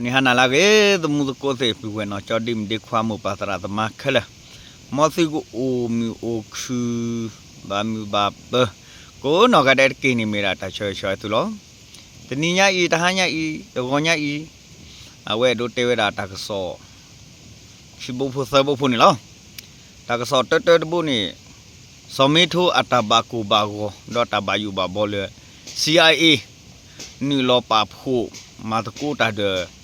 န့ၣ်ဟါနၤလၢအဂ့ၤ သမူသကိးသ့ၣ် ပုၢ်ဝဲၢ်နီၢ်ကၠီ ဒ့မုၣ်ဒ့ခွါ မိၢ်ပၢ်သရၣ်သမါခဲလၢာ်, မ်သုကအိၣ်မုာ်အိၣ်ခုၣ် ဘၣ်မုာ်ဘၣ်ပၢၤ ကိးနီၢ်ဂၤဒဲးတက့ၢ်န့ၣ် မ့ၢ်ဒၣ်တၢ်ဆၢဂ့ၤဆၢဝါသုလီၤ. တနံၤညါအံၤ တဟါညါအံၤ တဂီၤညါအံၤ အဝဲအဲၣ်ဒိးတဲဝဲဒၣ်တၢ်ကစီၣ် ခံဘိဖိသၢဘိဖိန့ၣ်လီၤ. တၢ်ကစီၣ်တၢတၢတဘိန့ၣ် စီၤမ့ထိအတၢ်ဘၣ်ကိၢ်ဘၣ်ဂီၤ ဒီးတၢ်ဘၣ်ယိၣ်ဘၣ်ဘီလၢ C I A နုာ်လီၤပာ်ဖှိၣ်မၤသကိးတၢ်ဒီး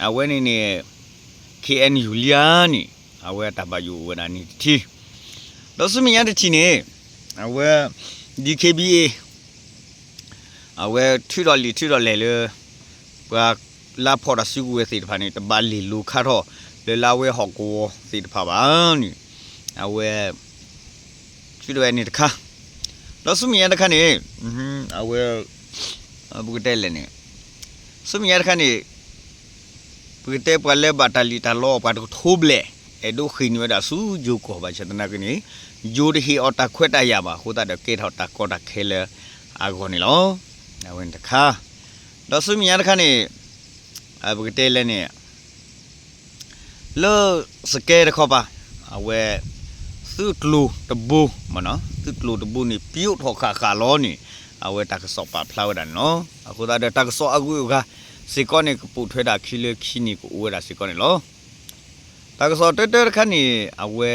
အဝဲန့ၣ်န့ၣ် K N U လံဧါန့ၣ် အဝဲတၢ်ဘၣ်ယိၣ်အိၣ်ဝဲဒၣ်န့ၣ်တထံၣ်, ဒီးဆူမဲာ်ညါတထံၣ်န့ၣ် အဝဲ D K B A အဝဲထုးထီၣ်လံာ်ထုးထီၣ်လဲၢ်လၢ ပှၤလၢဖီၣ်တၢ်စုကဝဲၤသ့ၣ်တဖၣ်န့ၣ် တဘၣ်လဲၤလိၤခါထီၣ် လၢလၢအဝဲဟီၣ်ကဝီၤသ့ၣ်တဖၣ်ဘၣ်န့ၣ် အဝဲ ထုးထီၣ်ဝဲန့ၣ်တခါ, ဒီးဆူမဲာ်ညါတခါန့ၣ် အဝဲ ပကတဲလဲၣ်န့ၣ် ဆူမဲာ်ညါတခါန့ၣ် ပကတဲပှၤလၢဘၣ်တၢ်လံၣ်တၢ်လီအီၤ ပှၤတကထိဘျဲၣ် အဲၣ်ဒိးဃ့ၢ်နုာ်ဝဲဒၣ်ဆူယိၤကီၢ်ဘၣ်ဆၣ်သနာ်က့န့ၣ် ယိၤတဟ့ၣ်အီၤတၢ်ခွဲးတၢ်ယာ်ဘၣ်အဃိသတးဒီး ကဲထီၣ်တၢ်ကီတၢ်ခဲလၢအဂီၢ်န့ၣ်လီၤ. အဝဲန့ၣ်တခါ, ဒီးဆူမဲာ်ညါတခါန့ၣ် ပကတဲလဲၣ်န့ၣ် လၢစကဲတခီပၤ အဝဲ သုးကျိၤတဘိ သုးကျိၤတဘိန့ၣ် ပျိးထီၣ်ဃာ်ဃာ်လီၤန့ၣ် အဝဲတၢ်ကစီၣ်ပာ်ဖျါဝဲဒၣ်န့ၣ်လီၤ. အဃိသတးဒီးတၢ်ကစီၣ်အဂုၤအဂၤစ့ၢ်ကီးန့ၣ် ကပိာ်ထွဲဒၣ်ခံလၢခံန့ၣ် ကအိၣ်ဝဲဒၣ်စ့ၢ်ကီးန့ၣ်လီၤ. တၢ်ကစီၣ်တၢတၢတခါန့ၣ် အဝဲ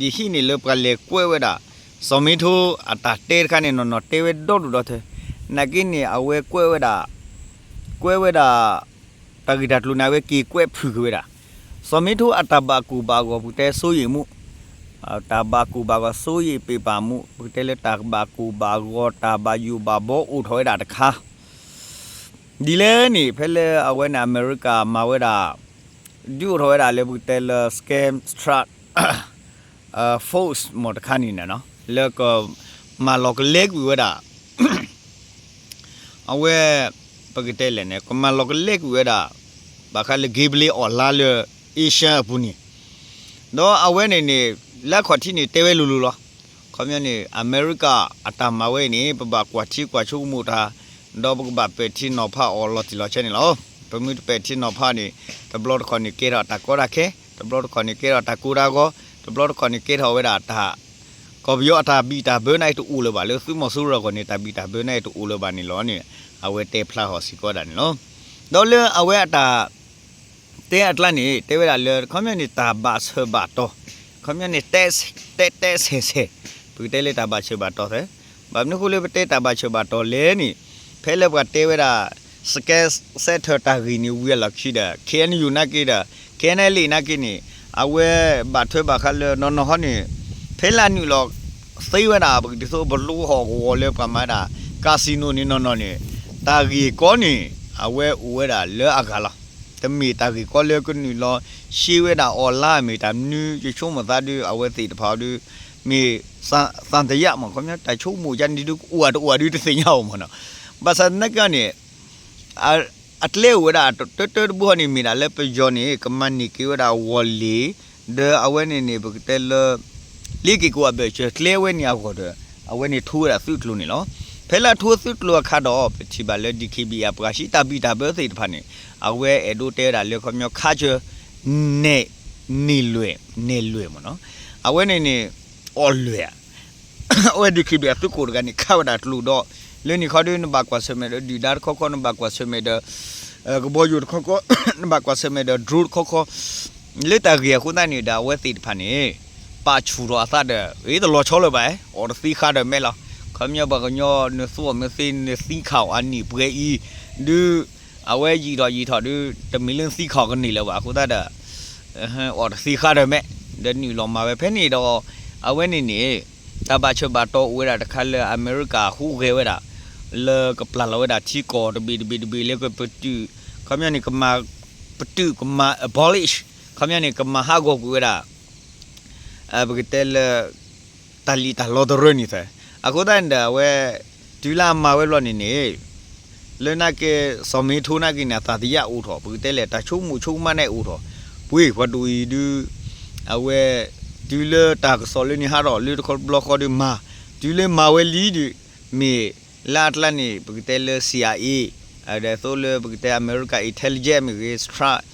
ယဟံးန့ၢ်လၢပှၤလဲၤကွဲးဝဲဒၣ် စီၤမ့ထိအတၢ်တဲတခါန့ၣ် နီၢ်နီၢ်တဲဝဲဒီဒူၣ်ဒီထၢ နာ်က့န့ၣ် အဝဲကွဲးဝဲဒၣ် ကွဲးဝဲဒၣ် တၢ်ဂ့ၢ်တၢ်ကျိၤန့ၣ် အဝဲက့ၤကွဲးဖုၣ်က့ၤဝဲဒၣ် စီၤမ့ထိအတၢ်ဘၣ်ကိၢ်ဘၣ်ဂီၤ ပကတဲစိုးရိမ်မှု တၢ်ဘၣ်ကိၢ်ဘၣ်ဂီၤ စိုးရိမ်ပေပာ်မှု ပကတဲလၢတၢ်ဘၣ်ကိၢ်ဘၣ်ဂီၤ တၢ်ဘၣ်ယိၣ်ဘၣ်ဘီအိၣ်ထီၣ်ဝဲဒၣ်တခါ ဒ်လဲၣ်န့ၣ် ဖဲလၢအဝဲန့ၣ် အမဲရကၤမၤဝဲဒၣ် ဒုးအိၣ်ထီၣ်ဝဲဒၣ်လၢပကတဲလၢ scam truck force မ့ၢ်တခါန့ၣ်န့ၣ် လၢကမၤလီၤကလဲကွံာ်ဝဲဒၣ် အဝဲ ပကတဲလဲၣ်န့ၣ် ကမၤလီၤကလဲကွံာ်ဝဲဒၣ် ဘၣ်ဃးလၢ gambling online လၢ Asia အပူၤန့ၣ် ဒီးအဝဲန့ၣ်န့ၣ် လၢအခီၣ်ထံးန့ၣ် တဲဝဲလိၤလိၤလီၤ. ခီပညီန့ၣ် အမဲရကၤအတၢ်မၤဝဲအံၤန့ၣ် ပဘၣ်ကွၢ်ထံကွၢ်ဆိကမိၣ်တၢ် ဒီးပကဘၣ်ပဲာ်ထံနီၤဖးအီၤလီၤတံၢ်လီၤဆဲးန့ၣ်လီၤ. ပမ့ၢ်တပဲာ်ထံနီၤဖးန့ၣ် တဘျီတခီၣ်န့ၣ် ကဲထီၣ်တၢ်ကီတၢ်ခဲ, တဘျီတခီၣ်န့ၣ် ကဲထီၣ်တၢ်ကိၢ်တၢ်ဂီၤ, တဘျီတခီၣ်န့ၣ် ကဲထီၣ်ဝဲဒၣ်တၢ် ကီၢ်ပယီၤအတၢ်ဘံၣ်တၢ်ဘၢန့ၣ်တအိၣ်လၢၤဘၣ် လၢသုးမီၤစိရိၤအဂီၢ်န့ၣ် တၢ်ဘံၣ်တၢ်ဘၢန့ၣ်တအိၣ်လၢၤဘၣ်န့ၣ်လီၤန့ၣ် အဝဲတဲဖျါထီၣ်စ့ၢ်ကီးဒၣ်န့ၣ်လီၤ. ဒီးလၢအဝဲအတၢ် တဲအကျါန့ၣ် တဲဝဲဒၣ်လၢ ခီပညီန့ၣ် တၢ်ဘၣ်ဆၢဘၣ်တီၤ, ခီပညီန့ၣ် တဲတဲဆဲးဆဲး, ပကတဲလၢတၢ်ဘၣ်ဆၢဘၣ်တီၤသ့, ဘၣ်မနုၤအဃိလၢပတဲတၢ်ဘၣ်ဆၢဘၣ်တီၤလဲၣ်န့ၣ် ဖဲလၢပှၤတဲဝဲဒၣ် စကဲစဲထၢၣ်တၢ်ဂ့ၢ်န့ၣ် ဝံၤအလီၢ်ခံဒီး K N U နာ်က့ဒီး K N L A နာ်က့န့ၣ် အဝဲဘၣ်ထွဲဘၣ်ဃးလၢနီၢ်နီၢ်ဟီန့ၣ် ဖဲလၢအနုာ်လီၤသ့ဝဲဒၣ် ပကဒ်သိးပလိဟီၣ်ကဝီၤလၢပှၤမၤဒၣ် casino န့ၣ်နီၢ်နီၢ်န့ၣ် တၢ်ဂ့ၢ်ကီန့ၣ် အဝဲအိၣ်ဝဲဒၣ်လၢအဂၤလီၤ. တမ့ၢ်တၢ်ဂ့ၢ်ကီလၢကနုာ်လီၤ ရှဲဝဲဒၣ်အီၤလါမ့ၢ်တၢ်မနုၤ ယဆိကမိၣ်သးဒုး အဝဲသ့ၣ်တဖၣ်အီၤဒုး မ့ၢ် သံသယ မ့ၢ်ခီပညီ တၢ်ဆိကမိၣ်ယါန့ၣ်ဒုး ကအိၣ်အတအိၣ်ဒုးတသ့ၣ်ညါအီၤမ့ၢ်နီၤ. ဘၣ်ဆၣ်သနာ်က့န့ၣ် အကျဲအိၣ်ဝဲဒၣ် တၢတၢတဘိန့ၣ် မ့ၢ်ဒၣ်လၢပယီၤန့ၣ် ကမၤန့ၢ်က့ၤဝဲဒၣ်ဝီၤလ့ၤ ဒီးအဝဲန့ၣ်န့ၣ် ပကတဲလၢ လ့က့ၤကိးအဘၢၣ်စၢၤကျဲဝဲန့ၣ်အဂီၢ်ဒီး အဝဲန့ၣ်ထိဝဲဒၣ်သုးကျိၤန့ၣ်လီၤ. ဖဲလၢအထိသုးကျိၤအခါဒီး ပထံၣ်ဘၣ်လၢ D K B A အပှၤဟံးတၢ်ဘံၣ်တၢ်ဘၢသ့ၣ်တဖၣ်န့ၣ် အဝဲအဲၣ်ဒိးတဲဝဲဒၣ်လၢခီပညီ ခါဆၢ နဲၣ် နဲၣ်လွဲၢ် နဲၣ်လွဲၢ်မ့ၢ်နီၤ. အဝဲန့ၣ်န့ၣ် အီၣ်လွဲၢ်ဧါ အဝဲ D K B A အသုးခိၣ်တဂၤန့ၣ် ခးဝဲဒၣ်ကျိၤဒီး လၢန့ၣ်ခီဒီး နဘၣ်ကွၢ်ဆၢၣ်မဲာ်ဒီး ဒုၣ်ဒါတခီခီ နဘၣ်ကွၢ်ဆၢၣ်မဲာ်ဒီး ကဘီယူၤတခီခီ နဘၣ်ကွၢ်ဆၢၣ်မဲာ်ဒီး drone တခီခီ လၢတၢ်ဂ့ၢ်အဃိသတးန့ၣ်ဒီး အဝဲသ့ၣ်တဖၣ်န့ၣ် ပာ်ဆူၣ်ထီၣ်အသးဒီး အ့ တလီၤဆီလၢၤဘၣ် အီၣ်တသံဃါဒီးမဲာ်လီၤ. ခီပညီပှၤကညီ နသူအီၣ်မ့ၢ်သ့ နသံခးအီၣ်အနံၣ်ပှဲၤအံၤ ဒုး အဝဲယံာ်ထီၣ်ယံာ်ထီၣ်ဒုး တမ့ၢ်လၢနသံခးအီၣ်ကန့ၢ်လၢၤဘၣ် အဃိသတးဒီး အီၣ်တသံဃါဒီးမဲာ် ဒီးနုာ်လီၤမၤဝဲဖဲန့ၣ်ဒီး အဝဲန့ၣ်န့ၣ် တၢ်ဘၣ်ဆၢဘၣ်တီၤအိၣ်ဝဲဒၣ်တခါလၢအမဲရကၤဟူးဂဲၤဝဲဒၣ် လၢကပျၢ်လီၤဝဲဒၣ်ထံကီၢ်တဘ့ၣ်တဘ့ၣ်တဘ့ၣ်လၢကပတုာ် ခီပညီန့ၣ် ကမၤ ပတုာ်ကမၤ abolish ခီပညီန့ၣ် ကမၤဟးဂီၤကွံာ်ဝဲဒၣ် ပကတဲလၢ တၢ်လံၣ်တၢ်လီတရၢန့ၣ်သ့ အဃိသတးန့ၣ်ဒီး အဝဲ တုၤလၢအမၤဝဲဘျီန့ၣ်န့ၣ် လၢနာ်က့ စီၤမ့ထိနာ်က့န့ၣ် အသံသယအိၣ်ထီၣ် ပကတဲလဲၣ် တၢ်ဆိကမိၣ်ဆိကမးန့ၣ်အိၣ်ထီၣ် ပှ့ၤပှၤဒိၣ်အံၤဒုး အဝဲ တုၤလၢတၢ်ကစီၣ်လၢန့ၣ်ဟးထီၣ်လၢတခီဘျီဃီဒုးမၤ တုၤလၢမၤဝဲလံဒုး မ့ၢ်လၢအကျါန့ၣ် ပကတဲလၢ C I A ဒ်သိးလၢပကတဲအမဲရကၤ intelligence မ့ၢ်ဂ့ၤ strike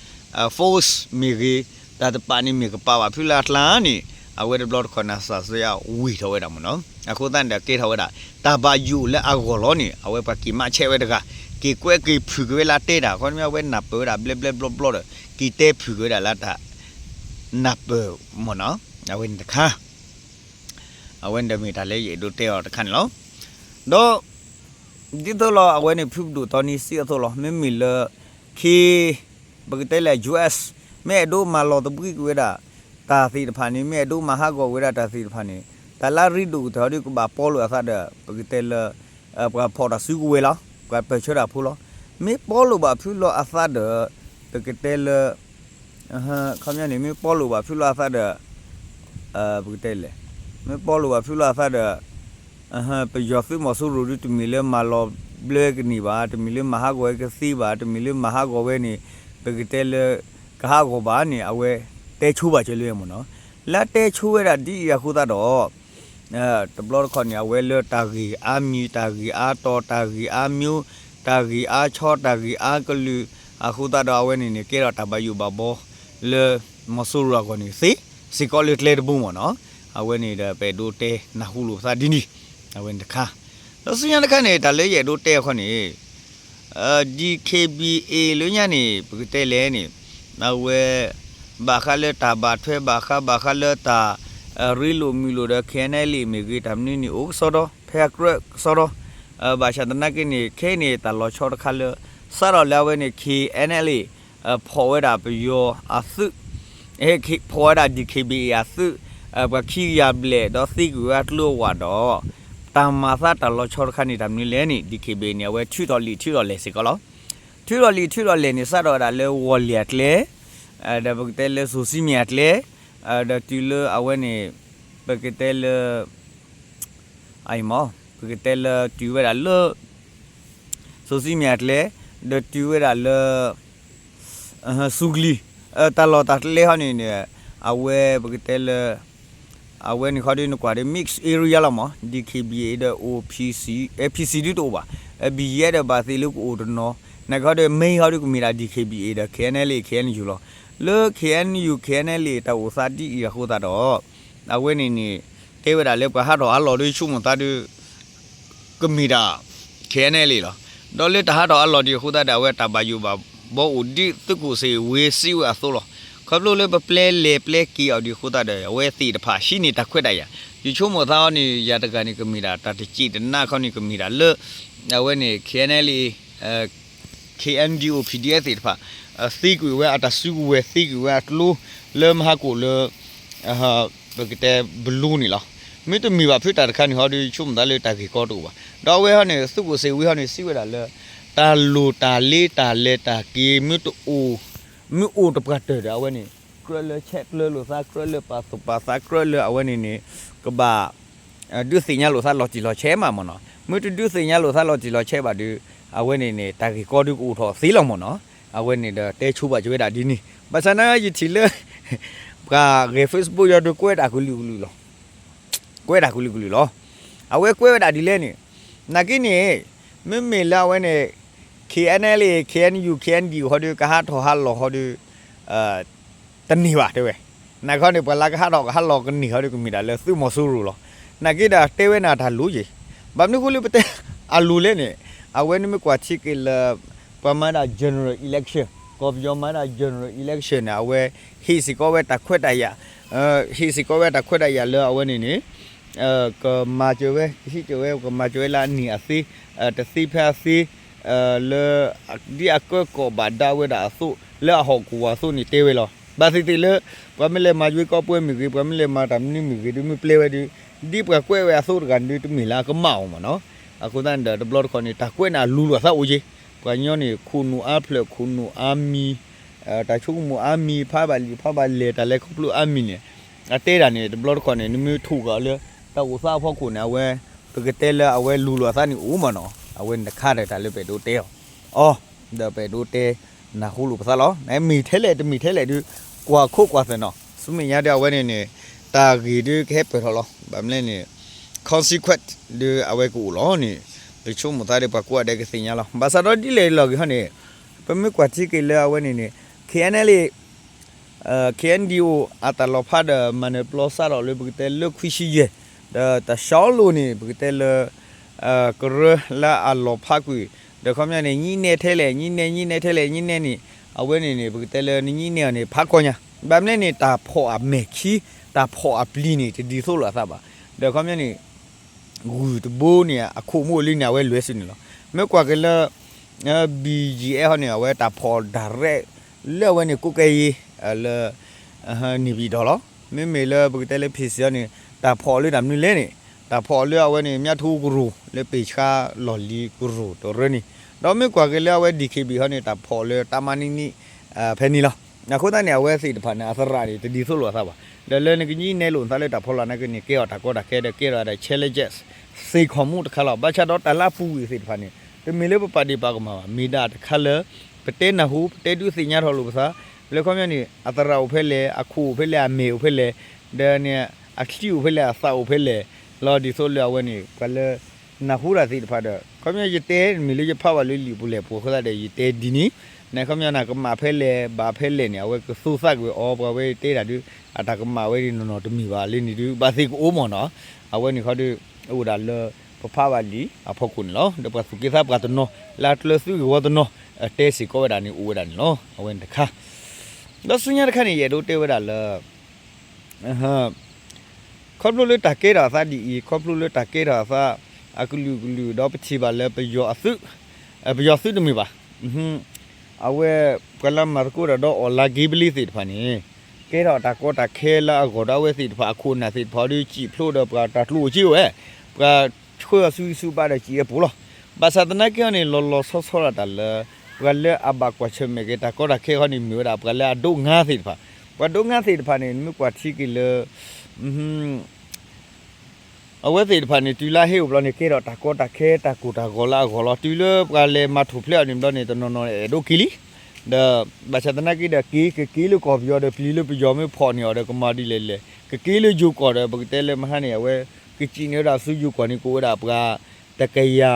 force မ့ၢ်ဂ့ၤ, တၢ်တပာ်န့ၣ်မ့ၢ်ကပာ်ဘၣ်ဖုလၢအကျါန့ၣ် အဝဲတဘျီတခီၣ်န့ၣ် စးစၢယါဝံၤထီၣ်ဝဲဒၣ်မ့ၢ်နီၤ. အဃိသတးန့ၣ်ဒီးကဲထီၣ်ဝဲဒၣ် တၢ်ဘၣ်ယိၣ်လၢအဂီၢ်လီၤန့ၣ် အဝဲပှၤက့ၤမၤဆဲးဝဲတဂၤ, က့ၤကွဲးက့ၤဖုၣ်က့ၤဝဲလၢအတဲတၢ် ခီန့ၣ်မ့ၢ်အဝဲနၢ်ပၢၢ်ဝဲဒၣ်ဘျဲဘျဲဘျီဘျီဒီး က့ၤတဲဖုၣ်က့ၤဝဲဒၣ်လၢတၢ် နၢ်ပၢၢ်မ့ၢ်နီၤ. အဝဲန့ၣ်တခါ အဝဲန့ၣ်ဒီးမ့ၢ်တၢ်လၢယအဲၣ်ဒိးတဲအီၤတခါန့ၣ်လီၤ. ဒီး ဒ်သိးလီၤ အဝဲန့ၣ်ဖုကဒိၣ်သီနံၤစံးအသိးလီၤ. မ့မ့ၢ်လၢ ခ့ ပကတဲလၢ US မ့ၢ်အဲၣ်ဒိးမၤလီၤသဘှံးကွံာ်ဝဲဒၣ် တၢ်သ့ၣ်တဖၣ်န့ၣ် မ့ၢ်အဲၣ်ဒိးမၤဟးဂီၤဝဲဒၣ်တၢ်သ့ၣ်တဖၣ်န့ၣ် တၢ်လၢအရ့ဒိၣ်ကတၢၢ်ဒ်ကဘၣ်ပီလိာ်အသးဒီး ပကတဲလၢ ပှၤဖီၣ်တၢ်စုကဝဲၤလီၤ, ပှၤပၢၢ်ဆၢတၢ်ဖိလီၤ. မ့ၢ်ပီလိာ်ဘၣ်ဖုလီၤအသးဒီး ပကတဲလၢ ခီပညီန့ၣ် မ့ၢ်ပီလိာ်ဘၣ်ဖုလီၤအသးဒီး ပကတဲလဲၣ်, မ့ၢ်ပီလိာ်ဘၣ်ဖုလီၤအသးဒီး ပယီၤသုးမီၤစိရိၤဒ်တမ့ၢ်လၢမၤလီၤဘျၢကန့ၢ်ဘၣ်, တမ့ၢ်လၢမၤဟးဂီၤဝဲကသ့ဘၣ်, တမ့ၢ်လၢမၤဟးဂီၤဝဲန့ၣ် ပကတဲလၢ ကဟးဂီၤဘၣ်န့ၣ် အဝဲတဲဆိဘၣ်ကၢလၢမ့ၢ်နီၤ. လၢအတဲဆိဝဲဒၣ်ဒ်အံၤအဃိသတးဒီး တဘျီတခီၣ်န့ၣ် အဝဲလၢတၢ်ဂ့ၢ်အါမံၤ တၢ်ဂ့ၢ်အါတီၤ တၢ်ဂ့ၢ်အါမံၤ တၢ်ဂ့ၢ်အါဆီ တၢ်ဂ့ၢ်အါကလုာ် အဃိသတးဒီးအဝဲန့ၣ်န့ၣ် ကဲထီၣ်တၢ်ဘၣ်ယိၣ်ဘၣ်ဘီ လၢမီၤစိရိၤအဂီၢ်န့ၣ်သ့ စ့ၢ်ကီးလၢကျဲတဘိမ့ၢ်နီၤ. အဝဲန့ၣ်ဒီးပအဲၣ်ဒိးတဲနၢ်ဟူလိာ်ပသးဒ်န့ၣ် အဝဲန့ၣ်တခါ. ဒီးဆူညါတခါန့ၣ် တၢ်လၢယအဲၣ်ဒိးတဲအခီန့ၣ် DKBA လၢညါန့ၣ် ပကတဲလဲၣ်န့ၣ် အဝဲ ဘၣ်ဃးလၢတၢ်ဘၣ်ထွဲဘၣ်ဃး ဘၣ်ဃးလၢတၢ် ရ့လိာ်မုာ်လိာ်ဒီး KNLA မ့ၢ်ဂ့ၤ တၢ်မနုၤန့ၣ် အိၣ်ကစီဒီ ဖဲအကြၢးကစီဒီ ဘၣ်ဆၣ်သနာ်က့န့ၣ် ခဲအံၤန့ၣ် တၢ်လီၤဆီတခါလၢ စးထီၣ်လၢအဝဲန့ၣ် KNLA ဖီၣ်ဝဲဒၣ်ပယီၤအသုး ဖီၣ်ဝဲဒၣ် DKBA အသုး ပှၤခံကယၤဘျဲၣ် ဒီးသံကွံာ်ဝဲအကျိအဝးဒီး တၢ်မၤသးတၢ်လီၤဆီတခါန့ၣ် တၢ်မနုၤလဲၣ်န့ၣ် DKBA န့ၣ် အဝဲထုးထီၣ်လံာ်ထုးထီၣ်လဲၢ်စ့ၢ်ကီးလီၤ. ထုးထီၣ်လံာ်ထုးထီၣ်လဲၢ်န့ၣ် စးထီၣ်ဝဲဒၣ်လၢဝီၤလ့ၤအကျဲ ဒီးပကတဲလၢစိၤစံမ့ၢ်အကျဲ ဒီးတုၤလၢအဝဲန့ၣ် ပကတဲလၢ အံၤမ့ၢ် ပကတဲလၢတုၤဝဲဒၣ်လၢ စိၤစံမ့ၢ်အကျဲ ဒီးတုၤဝဲဒၣ်လၢ စူၤကလံၤ တၢ်လီၢ်တၢ်ကျဲဟီန့ၣ်န့ၣ် အဝဲပကတဲလၢ အဝဲန့ၣ်ခီဒ်နကွၢ်ဒီး mix area လီၤမ့ၢ် DKBA ဒီး အိၣ် PC ဒ်တအိၣ်ဘၣ် BGF ဒီးဘၣ်သ့ၣ်လၢကအိၣ်တနီၤ နာ်က့ဟီဒီး main ဟီဒ်ကမ့ၢ်ဒၣ် DKBA ဒီး KNLA KNU လီၤ. လၢ KNU KNLA တၢ်အိၣ်သးဒ်အံၤအဃိသတးဒီး အဝဲန့ၣ်န့ၣ် တဲဝဲဒၣ်လၢပှၤဟးထီၣ်ဟးလီၤဒီးဆိကမိၣ်သးဒီး ကမ့ၢ်ဒၣ် KNLA လီၤ. ဒီးလၢတၢ်ဟးထီၣ်ဟးလီၤဒံးအဃိသတးဒီး အဝဲတၢ်ဘၣ်ယိၣ်ဘၣ်ဘီအိၣ်ဒ်သုးခိၣ်စ့ၣ်ဝ့စံးဝဲအသိးလီၤ. ခီဖျိလၢပပျဲလဲၤပျဲက့ၤအီၤဒံးအဃိသတးဒီး အဝဲသ့ၣ်တဖၣ်ဟံးန့ၢ်တၢ်ခွဲးတၢ်ယာ် ယဆိကမိၣ်သးအီၤန့ၣ် ယၤတဂၤန့ၣ် ကမ့ၢ်ဒၣ်တၢ်တစံးတနါခီန့ၣ် ကမ့ၢ်ဒၣ်လၢ အဝဲန့ၣ် KNLA KNDO PDF သ့ၣ်တဖၣ် သံကွံာ်ဝဲအတၢ်စုကဝဲၤ သံကွံာ်ဝဲအကျိ လၢမဟါကိၣ်လၢ ပကတဲဘလူန့ၣ်လီၤ. မ့တမ့ၢ်ဘၣ်ဖုတၢ်တခါန့ၣ်ဟီဒီး ဆိကမိၣ်သးလၢတၢ်ဂ့ၢ်ကီတအိၣ်ဘၣ်. ဒီးအဝဲဟီန့ၣ် သုးခိၣ်စ့ၣ်ဝ့ဟီန့ၣ် စံးဝဲဒၣ်လၢ တၢ်လိၣ်တၢ်လ့တၢ်လဲၤတၢ်က့ၤ မ့ၢ်တအိၣ် မ့ၢ်အိၣ်တပှၢ်တၢၢ်ဒီး အဝဲန့ၣ် ကြၢးလၢဆဲးကျၢလိာ်သး ကြၢးလၢပာ်သူၣ်ပာ်သး ကြၢးလၢအဝဲန့ၣ်န့ၣ် ကဘၣ် ဒုးသ့ၣ်ညါလိာ်သးလီၤတံၢ်လီၤဆဲးမးမ့ၢ်နီၤ. မ့ၢ်တဒုးသ့ၣ်ညါလိာ်သးလီၤတံၢ်လီၤဆဲးဘၣ်ဒီး အဝဲန့ၣ်န့ၣ် တၢ်ဂ့ၢ်ကီဒုးကအိၣ်ထီၣ်သ့လီၤမ့ၢ်နီၤ. အဝဲန့ၣ်ဒီးတဲဆိဘၣ်က့ၤဝဲဒၣ်ဒ်န့ၣ် ဘၣ်ဆၣ်နာ်ယထံၣ်လၢ ပှၤဂဲၤ Facebook ယီၤဒုးကွဲးတၢ်ကလုာ်ကလုာ်လီၤ. ကွဲးတၢ်ကလုာ်ကလုာ်လီၤ. အဝဲကွဲးဝဲဒၣ်ဒ်လဲၣ်န့ၣ် နာ်က့န့ၣ် မ့မ့ၢ်လၢအဝဲန့ၣ် KNLA KNU KNDO ဟီဒီး ကဟးထီၣ်ဟးလီၤဟီဒီး တန့ၢ်ဘၣ်တဲဝဲ. နာ်က့ဟီန့ၣ် ပှၤလၢကဟးထီၣ်ကဟးလီၤကန့ၢ်ဟီဒီး ကမ့ၢ်ဒၣ်လၢသုးမီၤစိရိၤလီၤ. နာ်က့ဒီးတဲဝဲန့ၣ်တၢ်လိၤယ့ၣ်. ဘၣ်မနုၤဃိလၢပတဲအလိၤလဲၣ်န့ၣ် အဝဲန့ၣ်မ့ၢ်ကွၢ်ထံက့ၤလၢ ပှၤမၤဒၣ် general election ကီၢ်ပယီၤမၤဒၣ် general election န့ၣ် အဝဲ ဟ့ၣ်စ့ၢ်ကီးဝဲတၢ်ခွဲးတၢ်ယာ် ဟ့ၣ်စ့ၢ်ကီးဝဲတၢ်ခွဲးတၢ်ယာ်လၢအဝဲန့ၣ်န့ၣ် ကမၤစၢၤဝဲ ကဟံးစၢၤဝဲ ကမၤစၢၤဝဲလၢအနံၣ်အသ့ တသ့ဖဲအသ့ လၢ ဒ်အကၢကီၢ်ဘၣ်ဒါဝဲဒၣ်အသိး လၢအဟီၣ်ကဝီၤအသိးန့ၣ်တဲဝဲလီၤ. ဘၣ်သ့ၣ်သ့ၣ်လၢ ပှၤမ့ၢ်လဲၤမၤယွ့ကီးပှဲၤမ့ၢ်ဂ့ၤ ပှၤမ့ၢ်လဲၤမၤတၢ်မနုၤမ့ၢ်ဂ့ၤဒီး မ့ၢ်ပျဲဝဲဒီး ဒ်ပှၤကွဲးဝဲအသိးတဂၤန့ၣ်ဒီး တမ့ၢ်လၢအကမၣ်အီၤမ့ၢ်နီၤ. အဃိသတးန့ၣ်ဒီး တဘျီတခီၣ်န့ၣ် တၢ်ကွဲးန့ၣ်အလူၤလိာ်သးအိၣ်က့ၤ ပှၤကညီန့ၣ် ခိၣ်နူာ်အါဖျၢၣ် ခိၣ်နူာ်အါမံၤ တၢ်ဆိကမိၣ်အါမံၤ ဖးဘၣ်လံာ်ဖးဘၣ်လဲၢ် တၢ်လဲၤခီဖျိအါမံၤန့ၣ် အတဲဒၣ်န့ၣ် တဘျီတခီၣ်န့ၣ် နမ့ၢ်ထိၣ်ဃာ်အီၤလၢ တၢ်အိၣ်သးအဖီခိၣ်န့ၣ် အဝဲ ပကတဲလၢအဝဲလူၤလိာ်အသးန့ၣ်အိၣ်မ့ၢ်နီၤ. အဝဲန့ၣ်တခါဒီးတၢ်လၢပအဲၣ်ဒိးတဲအီၤ အီၤ ဒီးပအဲၣ်ဒိးတဲ နၢ်ဟူလိာ်ပသးလီၤ. မ့ၢ်ထဲလဲၣ်တမ့ၢ်ထဲလဲၣ်ဒီး ကွၢ်ခိၣ်ကွၢ်သဲးနီၤ ဆူမဲာ်ညါဒီးအဝဲန့ၣ်န့ၣ် တၢ်ဂ့ၢ်ဒီးကဟဲပၢၢ်ထီၣ်လီၤ. ဘၣ်မနုၤလဲၣ်န့ၣ် consequence ဒီးအဝဲကအိၣ်လီၤန့ၣ် ယဆိကမိၣ်သးဒီး ပှၤကိးဂၤဒဲးကသ့ၣ်ညါလီၤ. ဘၣ်ဆၣ်ဒီးဒ်လဲၣ်လီၤဂ့ၤဟီန့ၣ်, ပမ့ၢ်ကွၢ်ထံက့ၤလၢအဝဲန့ၣ်န့ၣ် KNLA, KNDO အတၢ်လီၤဖးဒီး မၤနၢၤပျီစးထီၣ်လၢပကတဲလၢခွံဆံယဲၢ်, ဒီးတၢ်ဆှီလိာ်န့ၣ် ပကတဲလၢ ကရၢလၢအလီၤဖးကွံာ်, ဒီးခီပညီန့ၣ် ညံနဲထဲလဲၣ် ညံနဲ ညံနဲထဲလဲၣ် ညံနဲန့ၣ်, အဝဲန့ၣ်န့ၣ် ပကတဲလၢနညံနဲအီၤန့ၣ် ဖးကီညါ, ဘၣ်မနုၤန့ၣ် တၢ်ဖီၣ်အမဲာ်ခံ, တၢ်ဖီၣ်အပျံၤန့ၣ် တဒ်သိးလိာ်အသးဘၣ်. ဒီးခီပညီန့ၣ် ဂုၢ်တဘိန့ၣ် အခိၣ်မူလံန့ၣ် အဝဲလွဲၢ်စုန့ၣ်လီၤ. မ့ၢ်ကွၢ်က့ၤလၢ BGF ဟီန့ၣ် အဝဲတၢ်ဖီၣ် direct လၢအဝဲန့ၣ် ကိးကဲယ့ လၢ န့ၣ်ပံၤဒီးလီၤ. မ့မ့ၢ်လၢပကတဲလၢ ဖံစံး ဟီန့ၣ် တၢ်ဖီၣ်လၢတၢ်မနုၤလဲၣ်န့ၣ်, တၢ်ဖီၣ်လၢအဝဲန့ၣ် မၠၣ်ထူကရူၢ် လၢပ့ၤဆှါလီၢ်လံၤကရူၢ်တရၢန့ၣ်, ဒီးမ့ၢ်ကွၢ်က့ၤလၢအဝဲ DKB ဟီန့ၣ် တၢ်ဖီၣ်လၢတၢ်မၤနံၣ်နံၣ် ဖဲန့ၣ်လီၤ. အဃိသတးန့ၣ် အဝဲသ့ၣ်တဖၣ်န့ၣ် အသရၣ်န့ၣ် တဒ်သိးလိာ်အသးဘၣ်. ဒီးလၢနကညံနဲလိာ်နသးလၢတၢ်ဖီလာ်နာ်က့န့ၣ် ကဲထီၣ်တၢ်ကီတၢ်ခဲဒီး ကဲထီၣ်ဝဲဒၣ် challenges စ့ၢ်ကီးမူတခါလီၤ. ဘၣ်ဆၣ်ဒီးတၢ်လၢအပူၤကွံာ်သ့ၣ်တဖၣ်န့ၣ် တမ့ၢ်လၢပပာ်ဒ့ၣ်ပာ်ကမၣ်ဘၣ်, မ့ၢ်ဒၣ်တခါလၢ ပတဲနၢ်ဟူ ပတဲဒုးသ့ၣ်ညါထီၣ်လိာ်ပသး, လၢခီပညီန့ၣ် အသရၣ်အိၣ်ဖဲလဲၣ်, အခိၣ်အိၣ်ဖဲလဲၣ်, အမဲာ်အိၣ်ဖဲလဲၣ်, ဒီးန့ၣ် အချံအိၣ်ဖဲလဲၣ်, အသးအိၣ်ဖဲလဲၣ်လီၤ. ဒ်သိးလၢအဝဲန့ၣ် ပှၤလၢ နၢ်ဟူတၢ်သ့ၣ်တဖၣ်ဒီး ခီပညီယတဲ မ့ၢ်လၢယဖးဘၣ်လၢလံာ်ပူၤလဲၢ်ပူၤအဃိသတးဒီး ယတဲဒ်န့ၣ်, နခီပညီနကမၣ်ဖဲလဲၣ် ဘၣ်ဖဲလဲၣ်န့ၣ် အဝဲကသူသးကွံာ်အီၤ, ပှၤဝဲတဲတၢ်ဒုး အတၢ်ကမၣ်ဝဲဒ်နီၢ်နီၢ်တမ့ၢ်ဘၣ်လၢန့ၣ်ဒုး ဘၣ်သ့ၣ်ကအိၣ်မ့ၢ်နီၤ. အဝဲန့ၣ်ခီဒီး အိၣ်ဒၣ်လၢ ပဖးဘၣ်လံာ်အဖီခိၣ်န့ၣ်လီၤ. ဒီးပှၤသူၣ်က့သးပှၢ်တနီၤ လၢအကျၢၤသုဂ့ၢ်ဝီတနီၤ တဲစ့ၢ်ကီးဝဲဒၣ်န့ၣ် အိၣ်ဝဲဒၣ်န့ၣ်လီၤ. အဝဲန့ၣ်တခါ ဒီးဆူညါတခါန့ၣ် ယအဲၣ်ဒိးတဲဝဲဒၣ်လၢ ခီဖျိလၢတၢ်ကဲထီၣ်အသးဒ်အံၤ, ခီဖျိလၢတၢ်ကဲထီၣ်အသး အကလုာ်ကလုာ်ဒီး ပထံၣ်ဘၣ်လၢပယီၤအသုး, ပယီၤသုးတမ့ၢ်ဘၣ်. အဝဲ ပှၤလၢမၤသကိးတၢ်ဒီး အီၣ်လါက့ဘလံသ့ၣ်တဖၣ်န့ၣ် ကဲထီၣ်တၢ်ကီတၢ်ခဲလၢအဂီၢ်ဒီး အဝဲသ့ၣ်တဖၣ်အခိၣ်အနၢ်သ့ၣ်တဖၣ်ဒီး စံၣ်ဖျိဒီးပှၤတၢ်ကျိၣ်အိၣ်စ့အိၣ်ဝဲ, ပှၤဆှၢအီၤဆူဆူဘၣ်ဒီးစံၣ်အဲၣ်ပူၤလီၤ. ဘၣ်ဆၣ်သနာ်က့ဟီန့ၣ် လီၤလီၤဆီဆီဒၣ်တၢ်လၢ ပှၤလၢအဘၣ်ကွၢ်ဆၢၣ်မဲာ်က့ၤတၢ်ကီတၢ်ခဲဟီန့ၣ် မ့ၢ်ဝဲဒၣ်ပှၤလၢအဒိးငါသ့ၣ်တဖၣ်, ပှၤဒိးငါသ့ၣ်တဖၣ်န့ၣ် နမ့ၢ်ကွၢ်ထံက့ၤလၢ အဝဲသ့ၣ်တဖၣ်န့ၣ် တုၤလၢဟ့ၣ်အိၣ်ဘျီန့ၣ် ကဲထီၣ်တၢ်ကီတၢ်ခဲတၢ်ကိၢ်တၢ်ဂီၤလၢအဂီၢ်လီၤ. တုၤလၢပှၤလဲၤမၤထူၣ်ဖျဲးအီၤန့ၣ်ဘျီန့ၣ် တနီၤနီၤအဲၣ်ဒိးက့ၤလံ. ဒီးဘၣ်ဆၣ်သနာ်က့ဒီး က့ၤကက့ၤလၢကီၢ်ပယီၤဒီး ပျံၤလၢပယီၤမ့ၢ်ဖီၣ်န့ၢ်အီၤဒီး ကမၤဒ်လဲၣ်လဲၣ်, ကက့ၤလၢယိၤကီၢ်ဒီး ပကတဲလၢမဟါန့ၣ် အဝဲ ကစံၣ်န့ၢ်ဝဲဒၣ်ဆူယိၤကီၢ်န့ၣ် ကအိၣ်ဝဲဒၣ်ပှၤ တကယၤ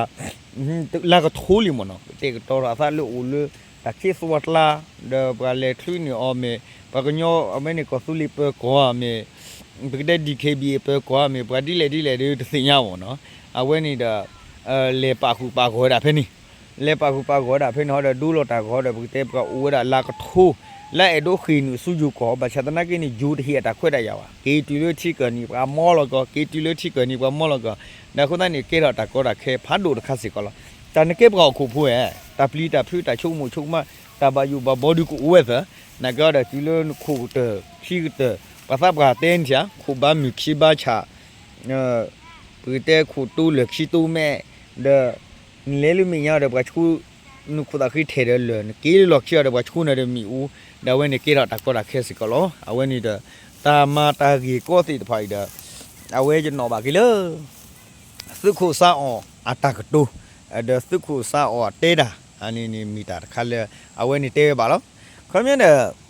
လၢကထိလံမ့ၢ်နီၤ, ကတဲာ်ကတီၤထီၣ်အသးလၢအိၣ်လၢ တၢ်ခ့သွါကျါ, ဒီးပှၤလဲၤချုးန့ၢ်အီၤမ့ၢ် ပှၤကညီအဝဲန့ၣ် ကီၢ်သူလ့ၤပၢၤကီၢ်ဧါမ့ၢ် ပကတဲ DKBA ပၢၤကီၢ်ဧါမ့ၢ် ပှၤဒ်လဲၣ်ဒ်လဲၣ်ဒီးတသ့ၣ်ညါမ့ၢ်နီၤ. အဝဲန့ၣ်ဒီး လဲၤပာ်ဃုာ်ပာ်ဂီၤဝဲဒၣ်ဖဲန့ၣ်, လဲၤပာ်ဃုာ်ပာ်ဂီၤဝဲဒၣ်ဖဲန့ၣ်ဟီဒီး ဒိလီၤတၢ်ဂီၤဒီး ပကတဲပှၤအိၣ်ဝဲဒၣ်လၢကထိ လၢအဲၣ်ဒိးဃ့ၢ်နုာ်ဆူယိၤကီၢ်, ဘၣ်ဆၣ်သနာ်က့န့ၣ် ယိၤတဟ့ၣ်အတၢ်ခွဲးတၢ်ယာ်ဘၣ်, က့ၤတုၤလၢထံကၢၢ်န့ၣ် ပှၤမီလီၤကီၢ်, က့ၤတုၤလၢထံကၢၢ်န့ၣ် ပှၤမီလီၤကီၢ်, ဒီးအဃိသတးန့ၣ် ကဲထီၣ်တၢ်ကီတၢ်ခဲဖးဒိၣ်တခါစ့ၢ်ကီးလီၤ. တၢ်နကဲပှၤဟီၣ်ခိၣ်ဖိဧါ, တၢ်ပျံၤတၢ်ဖုး တၢ်ဆိကမိၣ်ဆိကမး တၢ်ဘၣ်ယိၣ်ဘၣ်ဘီဒုးကအိၣ်ဝဲသၢ, နာ်က့ဒီးတုၤလၢနခိၣ်ကတၢၢ် ခံကတၢၢ် ပှၤသးပှၢ်တဲန့ၣ်ဧါ, ခိၣ်ဘါမုၢ်ခံဘါဆၣ် ပကတဲခိၣ်တိလၢၢ်ခံတိမဲာ်, ဒီး နလဲၤလၢမဲာ်ညါဒီးပှၤဆှိ နခိၣ်သးဃံထဲဒီးလၢၢ်, နက့ၤလၢလီၢ်ခံအီၤဒီး ပှၤဆှိနၤဒီးမ့ၣ်အူ, ဒီးအဝဲန့ၣ်ကဲထီၣ်တၢ်ကီတၢ်ခဲစ့ၢ်ကီးလီၤ. အဝဲန့ၣ်ဒီး တၢ်မၤတၢ်ဂ့ၢ်ကီသ့ၣ်တဖၣ်အံၤဒီး အဝဲယနီၣ်ဘၣ်က့ၤလၢ သုးခိၣ်စါအီၣ်အတၢ်ကတိၤ, ဒီးသုးခိၣ်စါအီၣ်အတဲတၢ်, အန့ၣ်န့ၣ်မ့ၢ်တၢ်တခါလၢ အဝဲန့ၣ်တဲဝဲဘၣ်လီၤ. ခီပညီဒီး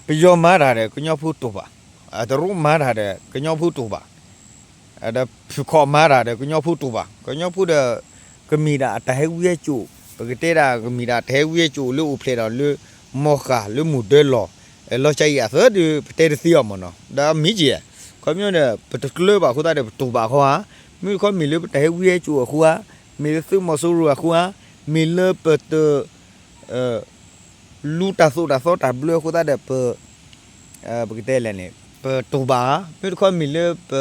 ပယီၤမၤတၢ်ဒီး ကညီဖိတူၢ်ဘၣ်, တရူးမၤတၢ်ဒီး ကညီဖိတူၢ်ဘၣ်, ဒီးဖုၣ်ခီၣ်မၤတၢ်ဒီး ကညီဖိတူၢ်ဘၣ်, ကညီဖိဒီး ကမ့ၢ်ဒၣ်အတၢ်ဟဲဝံဟဲစိာ်, ပကတဲဒၣ်ကမ့ၢ်ဒၣ်တၢ်ဟဲဝံဟဲစိာ်လၢအိၣ်ဖျဲၣ် ဒီးလၢ မီၢ်ဃၢ်လၢမုၢ်ဒၢလီၢ်, လီၤစၢ်အံၤအသၢဒီး ပတဲတသ့အီၤမ့ၢ်နီၤ, ဒီးမ့ၢ်က့ၤ, ခီပညီဒီး ပတကျၢၤဘၣ်အဃိသတးဒီး ပတူၢ်ဘၣ်ဃီဧါ, မ့ၢ်တခီမ့ၢ်လၢပတၢ်ဟဲဝံဟဲစိာ်အဃိဧါ, မ့ၢ်လၢသုးမီၤစိရိၤအဃိဧါ, မ့ၢ်လၢပတ လူၤတၢ်သိၣ်တၢ်သီတၢ်ဘျၢအဃိသတးဒီး ပ ပကတဲလဲၣ်န့ၣ် ပတူၢ်ဘၣ်ဧါ, မ့ၢ်တခီမ့ၢ်လၢပ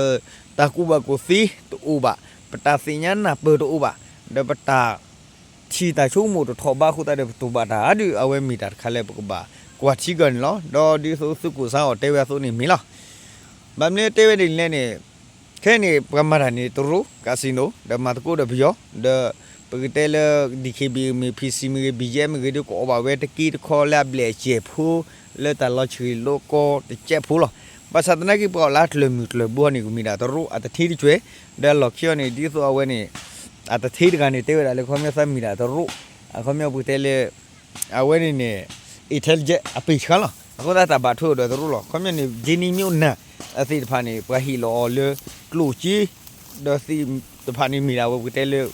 တၢ်ကူၣ်ဘၣ်ကူၣ်သ့တအိၣ်ဘၣ်, ပတၢ်သ့ၣ်ညါနၢ်ပၢၢ်တအိၣ်ဘၣ်, ဒီးပတၢ်ထံၣ်တၢ်ဆိကမိၣ်တထီၣ်ဘးအဃိသတးဒီး ပတူၢ်ဘၣ်တၢ်ဒီး အဝဲမ့ၢ်တၢ်တခါလၢပကဘၣ်ကွၢ်ထံကီၢ်န့ၣ်လီၤ. ဒီးဒ်သိးသုးခိၣ်စါအီၣ်တဲဝဲအသိးန့ၣ်မ့ၢ်လီၤ. ဘၣ်မနုၤတဲဝဲဒ်လဲၣ်န့ၣ် ခဲအံၤန့ၣ် ပှၤမၤတၢ်န့ၣ် တရူး casino ဒီးမၤသကိးဒီးပယီၤ, ဒီးပကတဲလၢ DKBA မ့ၢ် PC မ့ၢ်ဂ့ၤ BGF မ့ၢ်ဂ့ၤ ဒီးကအီၣ်ဘၣ်ဝဲတက့တခီလၢအဘျဲၣ်အစဲးဖိ လၢတၢ်လီၤဆှံလီၤကီတစဲးဖိလီၤ. ဘၣ်ဆၣ်သနာ်က့ ပှၤအီၣ်လၢကျၢၢ်မုၢ်ကျၢၢ်ဘိန့ၣ် ကမ့ၢ်ဒၣ်တရူးအတထ့တကွဲၢ်, ဒီးလီၢ်ခံအီၤန့ၣ် ဒ်သိးအဝဲန့ၣ် အတထ့တဂၤန့ၣ် တဲဝဲဒၣ်လၢခီပညီသးမ့ၢ်ဒၣ်တရူး, အခီပညီပကတဲလၢ အဝဲန့ၣ်န့ၣ် intelligence အပ့ၢ်ဆှါလီၤ. အဃိသတးတၢ်ဘၣ်ထွဲအိၣ်ဒီးတရူးလီၤ. ခီပညီန့ၣ် ဒ်န့ၣ်မ့ၢ်အိၣ်နၢ် အသ့ၣ်တဖၣ်န့ၣ် ပှၤဟ့ၣ်လီၤအီၤလၢ ကျိၣ်စ့ ဒီးသ့ၣ် တဖၣ်န့ၣ်မ့ၢ်ဒၣ်ဝဲပကတဲလၢ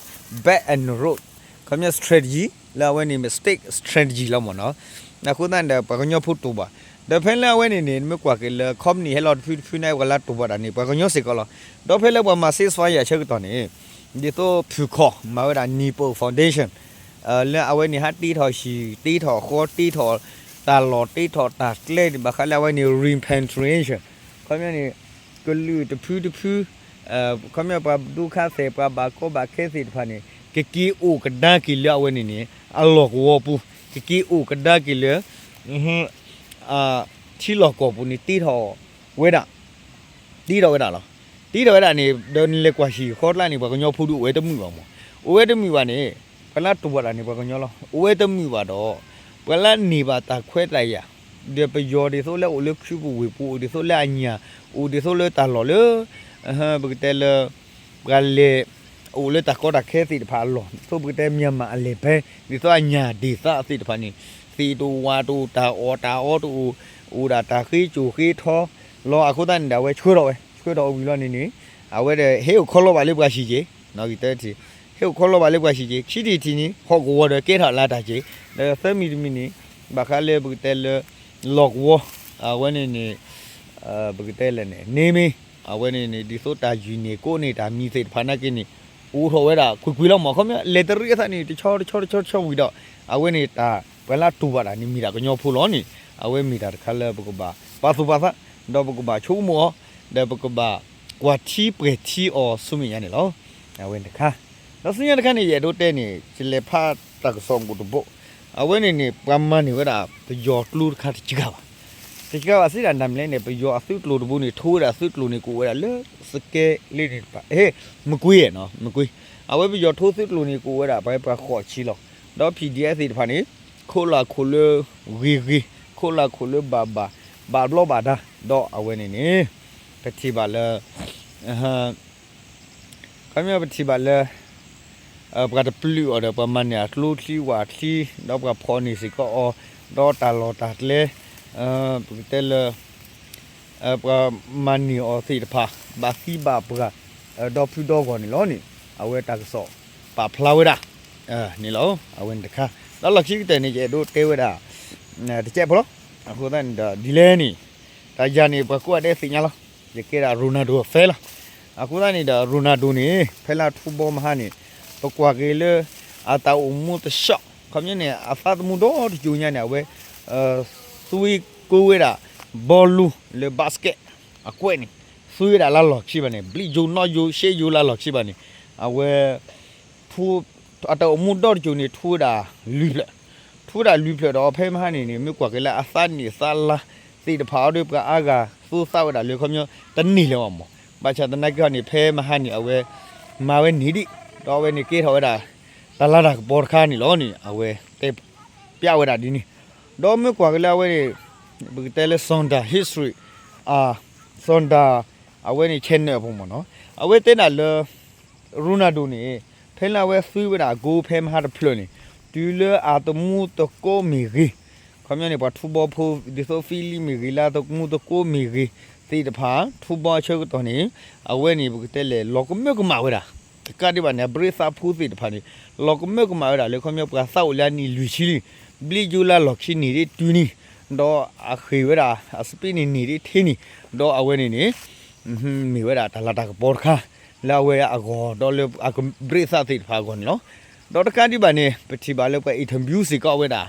back and road ခီပညီ strategy လၢအဝဲန့ၣ် mistake strategy လီၤမ့ၢ်နီၤ. အဃိသတးန့ၣ်ဒီး ပှၤကညီဖိတူၢ်ဘၣ်, ဒီးဖဲလၢအဝဲန့ၣ်န့ၣ် နမ့ၢ်ကွၢ်က့ၤလၢ company ဟဲလီၤတဖုတဖုန့ၣ် ပှၤလၢတူၢ်ဘၣ်တၢ်န့ၣ် ပှၤကညီစ့ၢ်ကီးလီၤ. ဒီးဖဲလၢပှၤမၤ ceasefire ဆၢကတီၢ်န့ၣ် ဒ်သိးဖုၣ်ခီၣ်မၤဝဲဒၣ် Neighbor Foundation လၢအဝဲန့ၣ်ဟးတ့ထီၣ်ဟံၣ် တ့ထီၣ်ဃီ တ့ထီၣ်တၢ်လီၢ် တ့ထီၣ်တၢ်ကျဲန့ၣ် ဘၣ်ဃးလၢအဝဲန့ၣ် repatriation ခီပညီန့ၣ် ကလုာ်တဖုတဖု ခီပညီပှၤဒုက္ခသည် ပှၤဘၣ်ကီဘၣ်ခဲသ့ၣ်တဖၣ်န့ၣ် ကက့ၤအိၣ်ကဒါက့ၤလၢအဝဲန့ၣ်န့ၣ် အလီၢ်ကဝီၤပူၤ, ကက့ၤအိၣ်ကဒါက့ၤလၢ ထံလီၢ်ကီၢ်ပူၤန့ၣ် တ့ထီၣ်ဝဲဒၣ် တ့ထီၣ်ဝဲဒၣ်လီၤ. တ့ထီၣ်ဝဲဒၣ်န့ၣ် ဒီးနလဲၤကွၢ်ဟံၣ်ဃီကျါန့ၣ် ပှၤကညီဖိဒုးအိၣ်ဝဲတမုာ်ဘၣ်မး, အိၣ်ဝဲတမုာ်ဘၣ်န့ၣ် ပှၤလၢတူၢ်ဘၣ်တၢ်န့ၣ် ပှၤကညီလီၤ. အိၣ်ဝဲတမုာ်ဘၣ်ဒီး ပှၤလၢန့ၢ်ဘၣ်တၢ်ခွဲးတၢ်ယာ် ဒီးပယီၤဒ်သိးလၢအိၣ်လၢခုပူၤဝ့ၢ်ပူၤ အိၣ်ဒ်သိးလၢအညၣ် အိၣ်ဒ်သိးလၢတၢ်လီၢ်လၢ ပကတဲလၢ ပှၤလဲၤ အိၣ်လၢတၢ်ကီတၢ်ခဲသ့ၣ်တဖၣ်အလီၢ် ဒ်သိးပကတဲ Myanmar အလဲၤဖဲ ဒ်သိးအညၣ်ဒ့ၣ်သးသ့ၣ်တဖၣ်န့ၣ် သ့ၣ်တအိၣ်ဝၣ်တအိၣ် တၢ်အီၣ်တၢ်အီတအိၣ် အိၣ်ဒၣ်တၢ်ဃ့ကၠိၣ်ဃ့ထီလီၤ. အဃိသတးန့ၣ်ဒီး အဝဲဆှၢထီၣ်ဝဲ ဆှၢထီၣ်ဝံၤလီၤန့ၣ်န့ၣ် အဝဲဒီးဟဲအိၣ်ခီလီဘၣ်လၢပှၤဟံၣ်က့ၤ ဟဲအိၣ်ခီလီဘၣ်လၢပှၤဟံၣ်က့ၤ ခံထံၣ်တထံၣ်န့ၣ် ဟီၣ်ကဝီၤဒီးကဲထီၣ်လၢတၢ်က့ၤ ဒီးသၢမံၤတမံၤန့ၣ် ဘၣ်ဃးလၢပကတဲလၢ လီၢ်ကဝီၤ အဝဲန့ၣ်န့ၣ် ပကတဲလဲၣ်န့ၣ် န့ၣ်မ့ၢ် အဝဲန့ၣ်န့ၣ် ဒ်သိးတၢ်ယုၢ်န့ၣ်ကိးန့ၣ်တၢ်မံၤသ့ၣ်တဖၣ်နာ်က့န့ၣ် အိၣ်ထီၣ်ဝဲဒၣ်ကွ့ၢ်ကွ့ၢ်လီၤမး ခီပညီ လဲၤတရံးအသးန့ၣ် တဆီတဆီတဆီတဆီဝံၤဒီး အဝဲန့ၣ်တၢ် ပှၤလၢတူၢ်ဘၣ်တၢ်န့ၣ် မ့ၢ်ဒၣ်ကညီဖိလီၤန့ၣ် အဝဲမ့ၢ်တၢ်တခါလၢပကဘၣ်ပာ်သူၣ်ပာ်သး ဒီးပကဘၣ်ဆိကမိၣ်အီၤ ဒီးပကဘၣ်ကွၢ်ထံပှဲၤထံအီၤဆူမဲာ်ညါန့ၣ်လီၤ. အဝဲန့ၣ်တခါ ဒီးဆူညါတခါန့ၣ် ယအဲၣ်ဒိးတဲန့ၣ် ယလဲၤဖးတၢ်ကစီၣ်မူးတဘိ အဝဲန့ၣ်န့ၣ် ပှၤမၤန့ၢ်ဝဲဒၣ် ပယီၤကျိတခါတစှၤဘၣ် တစှၤဘၣ်စံးဒၣ်နၤမလဲၣ်န့ၣ် ပယီၤအသုးကျိၤတဘိန့ၣ် ထိဝဲဒၣ်သုးကျိၤန့ၣ် ကအိၣ်ဝဲဒၣ်လၢ စကဲလ့န့ၣ်တပၤ မကွ့နီၤ မကွ့ အဝဲပယီၤထိသုးကျိၤန့ၣ် ကအိၣ်ဝဲဒၣ်ပှၤပှၤဃိးဆံလီၤ. ဒီး P D F သ့ၣ်တဖၣ်န့ၣ် ခိးလၢခိးလၢဂ့ၤဂ့ၤ ခိးလၢခိးလၢဘၣ်ဘၣ် ဘၣ်ဘျီဘၣ်ဒါ ဒီးအဝဲန့ၣ်န့ၣ် ပထံၣ်ဘၣ်လၢ ခီပညီပထံၣ်ဘၣ်လၢ ပှၤတပျုာ်အီၤဒီး ပှၤမၤန့ၢ်အကျိချံဝၣ်ချံ ဒီးပှၤဖီၣ်န့ၢ်စ့ၢ်ကီးအီၤ ဒီးတၢ်လီၢ်တၢ်ကျဲ ပကတဲလၢ ပှၤမၤန့ၢ်အီၤသ့ၣ်တဖၣ် ဘၣ်သံဘၣ်ပှၢ် ဒီဖုဒီဂီၢ်န့ၣ်လီၤန့ၣ် အဝဲတၢ်ကစီၣ်ပာ်ဖျါဝဲဒၣ် န့ၣ်လီၤ. အဝဲန့ၣ်တခါ ဒီးလီၢ်ခံကတၢၢ်န့ၣ် ယအဲၣ်ဒိးတဲဝဲဒၣ် တကဲးဖိလီၤ. အဃိသတးန့ၣ်ဒီး ဒ်လဲၣ်န့ၣ် တၢ်ယၤန့ၣ် ပှၤကိးဂၤဒဲးသ့ၣ်ညါလီၤ. ယကဲဒၣ် Ronaldo အ fan လီၤ. အဃိသတးန့ၣ်ဒီး Ronaldo န့ၣ် ဖဲလၢအထူဘီမဟါန့ၣ် ပကွၢ်က့ၤလၢ အတၢ်အိၣ်မူတဆီ ခီပညီန့ၣ် အသးသမူဒီတကၠိညါန့ၣ် အဝဲ သွံကိဝဲဒၣ် ဘီလူလၢ basket အကွဲးန့ၣ် သွံဝဲဒၣ်လၢလီၢ်ခံဘၣ်န့ၣ် ဘျံးယိၤနီၣ်ယိၤ ရှဲယိၤလၢလီၢ်ခံဘၣ်န့ၣ် အဝဲ ထူ အတၢ်အိၣ်မူဒီတကၠိန့ၣ် ထူဝဲဒၣ်လွံၢ်ဖျၢၣ်, ထူဝဲဒၣ်လွံၢ်ဖျၢၣ်ဒီး ဖဲမဟါန့ၣ်န့ၣ် မ့ၢ်ကွၢ်က့ၤလၢအသးနံၣ်သးလါသ့ၣ်တဖၣ်အီၤဒီး ပှၤအါဂၤသိသးဝဲဒၣ်လၢ ခီပညီ တန့ၢ်လၢၤဘၣ်မး, ဘၣ်ဆၣ်သနာ်က့န့ၣ် ဖဲမဟါန့ၣ် အဝဲ မၤဝဲန့ၢ်ဒံး, ဒီးအဝဲန့ၣ်ကဲထီၣ်ဝဲဒၣ် တၢ်လၤတၢ်ကပီၤတခါန့ၣ်လီၤန့ၣ် အဝဲတဲပျးဝဲဒၣ်ဒ်န့ၣ်, ဒီးမ့ၢ်ကွၢ်က့ၤလၢအဝဲန့ၣ် ပကတဲလၢ Sunday history, Sunday အဝဲန့ၣ် channel အပူၤမ့ၢ်နီၤ, အဝဲတဲဒၣ်လၢ Ronaldo န့ၣ် ဖဲလၢအဝဲသွံဝဲဒၣ်အ goal ဖဲမဟါတဖျၢၣ်န့ၣ် တုၤလၢအသမူသကိးမ့ၢ်ဂ့ၤ, ခီပညီန့ၣ် ပှၤထူဘီဖိ ဒ်သိး Philip မ့ၢ်ဂ့ၤလၢအသမူသကိးမ့ၢ်ဂ့ၤသ့ၣ်တဖၣ် ထူဘီအဆၢကတီၢ်န့ၣ် အဝဲန့ၣ် ပကတဲလဲၣ် လီၤကမၢကမၣ်ဝဲဒၣ်, တကးဒံးဘၣ်န့ၣ် အဘြ့းသးဖိသ့ၣ်တဖၣ်န့ၣ် လီၤကမၢကမၣ်ဝဲဒၣ်လၢ ခီပညီ ပှၤသးအိၣ်လၢအနံၣ်လွံၢ်ဆံလံ, ဘျံးယိၤလၢလီၢ်ခံန့ၢ်ဒံးတုၤန့ၣ်, ဒီးအဃ့ၢ်ဝဲဒၣ် အ speed န့ၣ်န့ၢ်ဒံးထဲန့ၣ်, ဒီးအဝဲန့ၣ်န့ၣ် မ့ၢ်ဝဲဒၣ်တၢ်လၤတၢ်ကပီၤတခါ လၢအဝဲအဂီၢ် ဒီးလၢအဘြ့းသးသ့ၣ်တဖၣ်အဂီၢ်န့ၣ်လီၤ. ဒီးတကးဒံးဘၣ်န့ၣ် ပထံၣ်ဘၣ်လၢပှၤ interview စ့ၢ်ကီးဝဲဒၣ်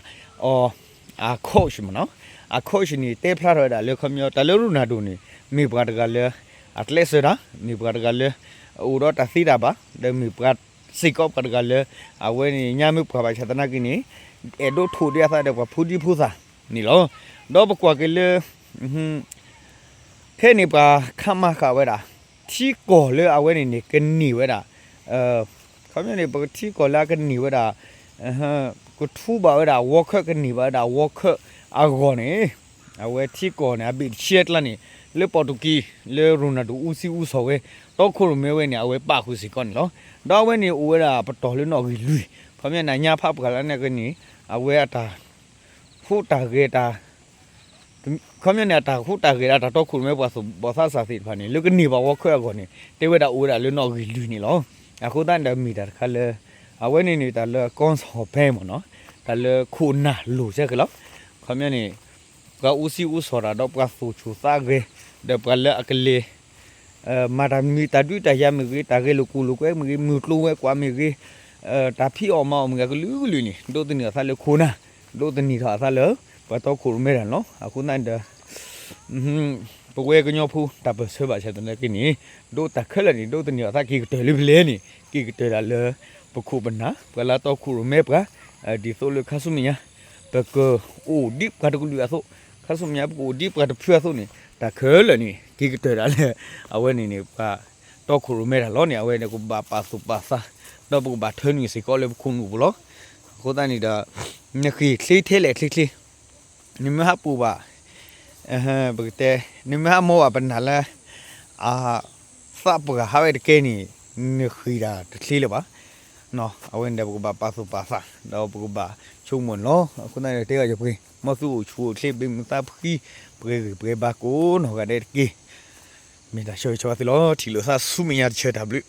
အ coach မ့ၢ်နီၤ, အ coach န့ၣ် တဲဖျါထီၣ်ဝဲဒၣ်လၢ ခီပညီ တၢ်လၢ Ronaldo န့ၣ် မ့ၢ်ပှၤတဂၤလၢ အကျဲးစၢးတၢ်, မ့ၢ်ပှၤတဂၤလၢ အအိၣ်ဒီးတၢ်သ့တၢ်ဘၣ်, ဒီးမ့ၢ်ပှၤစ့ၢ်ကီးပှၤတဂၤလၢ အဝဲန့ၣ် ညါမ့ၢ်ပှၤဘၣ်ဆၣ်သနာ်က့န့ၣ် အဲၣ်ဒိးထိၣ်ဒံးအသးဒီးပှၤဖိဒံဖိသၣ်န့ၣ်လီၤ. ဒီးပကွၢ်က့ၤလၢ ခဲအံၤန့ၣ် ပှၤခးမၤဃာ်ဝဲဒၣ် ထံကီၢ်လၢအဝဲန့ၣ်န့ၣ် ကန့ၢ်ဝဲဒၣ်, ခီပညီန့ၣ် ပထံကီၢ်လၢအကန့ၢ်ဝဲဒၣ်, ကထူဘၣ်ဝဲဒၣ် World Cup ကန့ၢ်ဘၣ်ဝဲဒၣ် World Cup အဂီၢ်န့ၣ်, အဝဲထံကီၢ်န့ၣ် အဘ့ၣ်တဆံအကျါန့ၣ် လၢပီၣ်တူၤကံၤ လၢ Ronaldo အူစံအူစီၤဝဲ တီခိၣ်ရိၣ်မဲဝဲန့ၣ် အဝဲပာ်ဃုာ်စ့ၢ်ကီးန့ၣ်လီၤ. ဒီးအဝဲန့ၣ်အိၣ်ဝဲဒၣ်ပတီၢ်လၢနီၣ်ဂံၢ်လွံၢ်, ခီပညီန့ၣ် ညါဖးပှၢ်လၢနာ်က့န့ၣ် အဝဲအတၢ် ဟူးတၢ်ဂဲၤတၢ် ခီပညီန့ၣ် အတၢ်ဟူးတၢ်ဂဲၤဒၣ်တၢ်တီခိၣ်ရိၣ်မဲပှၤသူၣ်ဘီၣ်သးစၢ်သ့ၣ်တဖၣ်န့ၣ် လၢကန့ၢ်ဘၣ် World Cup အဂီၢ်န့ၣ် တဲဝဲဒၣ်အိၣ်ဝဲဒၣ်လၢနီၣ်ဂံၢ်လွံၢ်န့ၣ်လီၤ. အဃိသတးန့ၣ်ဒီးမ့ၢ်တၢ်တခါလၢ အဝဲန့ၣ်န့ၣ် တၢ်လၢကီၢ်စီၤဖဲမ့ၢ်နီၤ, တၢ်လၢခိၣ်နၢ်လိၤဆဲဃဲလီၤ. ခီပညီန့ၣ် ပှၤအိၣ်စံၣ်အိၣ်စီၤတၢ်ဒီးပှၤသိၣ်ဆိးသးဂဲၤ, ဒီးပှၤလၢအကလဲၤ မၤတၢ်မံၤတၢ်ဒုးတၢ်ယၤမ့ၢ်ဂ့ၤ, တၢ်ဂဲၤလိာ်ကူၣ်လိာ်ကွဲမ့ၢ်ဂ့ၤ, မုၢ်ကျိၤဝဲၤကွာ်မ့ၢ်ဂ့ၤ, တၢ်ဖံးအီၣ်မၤအီၣ်မ့ၢ်ဂ့ၤ အကလုာ်ကလုာ်န့ၣ် ဒိးသန့ၤအသးလၢခိၣ်နၢ်, ဒိးသန့ၤထီၣ်အသးလၢ ပှၤတီခိၣ်ရိၣ်မဲတၢ်န့ၣ်လီၤ. အဃိသတးန့ၣ်ဒီး ပဝဲကညီဖိတၢ်ပၢၢ်ဆၢဘၣ်ဆၣ်သနာ်က့န့ၣ် ဒိးတၢ်ခဲလၢာ်န့ၣ် ဒိးသန့ၤအသးက့ၤကတၢၢ်လၢပလဲၤန့ၣ် က့ၤကတၢၢ်ဒၣ်လၢ ပခိၣ်ပနၢ် ပှၤလၢတီခိၣ်ရိၣ်မဲပှၤ, ဒ်သိးလၢခါဆူမဲာ်ညါ ပကအိၣ်ဒ်ပှၤတကလုာ်အသိး, ခါဆူမဲာ်ညါပကအိၣ်ဒ်ပှၤတဖုအသိးန့ၣ် တၢ်ခဲလၢာ်န့ၣ် က့ၤကတၢၢ်ဒၣ်လၢ အဝဲန့ၣ်န့ၣ် ပှၤတီခိၣ်ရိၣ်မဲတၢ်လီၤန့ၣ် အဝဲန့ၣ် ကဘၣ်ပာ်သူၣ်ပာ်သး ဒီးပကဘၣ်ထၢနုာ်စ့ၢ်ကီးလၢပခိၣ်နူာ်ပူၤလီၤ. အဃိသတးန့ၣ်ဒီး နဃ့ၢ်ချ့ထဲလဲၣ်ချ့ချ့ နမ့ၢ်ဟးပူၤဘၣ် ပကတဲ နမ့ၢ်ဟးမီဘၣ်ပနၢ်လၢ အသးပှၢ်ဟးဝဲတကဲန့ၣ် နဃ့ၢ်တၢ်တချ့လၢၤဘၣ်. အဝဲန့ၣ်ဒီးပကဘၣ်ပာ်သူၣ်ပာ်သး ဒီးပကဘၣ်ဆိကမိၣ်န့ၣ်လီၤ. အဃိသတးန့ၣ် တဲဂၤယပှ့ၤ မ်သုအိၣ်ဆူၣ်အိၣ်ချ့ ပှ့ၤမုာ်သးဖှံ ပှဲၤဂံၢ်ပှဲၤဘါကိးနီၢ်ဂၤဒဲးတက့ၢ်. မ့ၢ်တၢ်ဆၢဂ့ၤဆၢဝါသုလီၤ. ထံၣ်လိာ်သးဆူမဲာ်ညါတဆၢ တၢ်ဘျုး